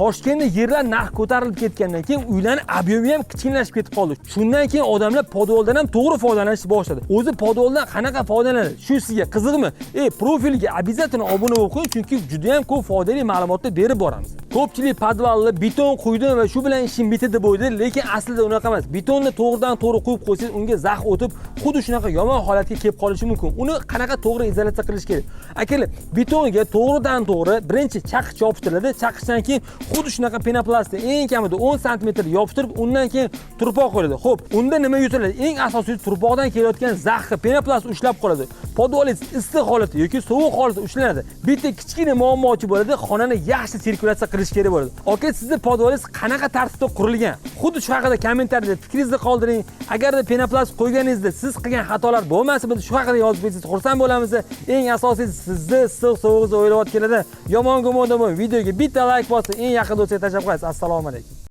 Toshkentda yerlar narx ko'tarilib ketgandan keyin uylarning объем i ham kichkinlashib ketib qoldi. Shundan keyin odamlar podvaldan ham to'g'ri foydalanishni boshladi. O'zi podvaldan qanaqa foydalanadi? Shu sizga qiziqmi? Profilga обязательно obuna bo'lib qo'ying, chunki juda ham ko'p foydali ma'lumotlar berib boramiz. Ko'pchilik podvalni beton quydim va shu bilan ishim bitdi deb o'ylaydi, lekin aslida unaqa emas. Betonni to'g'ridan to'g'ri quyib qo'ysangiz, unga zax o'tib, xuddi shunaqa yomon holatga kelib qolishi mumkin. Uni qanaqa to'g'ri izolyatsiya qilish kerak? Akalar, betonga to'g'ridan to'g'ri birinchi chaqich yopishtiriladi. Chaqichdan keyin xuddi shunaqa penoplastni eng kamida 10 sm yopishtirib, undan keyin turpoq qo'yiladi. Xo'p, unda nima yutiladi? Eng asosiysi, turpoqdan kelayotgan zaxni penoplast ushlab qoladi. Podvalingiz issiq holatda yoki sovuq holatda ushlanadi. Bitta kichkina muammochi bo'ladi, xonani yaxshi sirkulyatsiya qilish kerak bo'ladi. Aka, sizni podvalingiz qanaqa tartibda qurilgan? Xuddi shu haqida kommentariyada fikringizni qoldiring. Agarda penoplast qo'yganingizda siz qilgan xatolar bo'lmasa, biz shu haqida yozib ketsangiz, xursand bo'lamiz. Eng asosiysi, sizni issiq sovug'ingizni o'ylayotganlarda yomon gumonda bo'lmang. Videoga bitta layk bosib, eng yaqin do'stga tashlab qo'yasiz. Assalomu alaykum.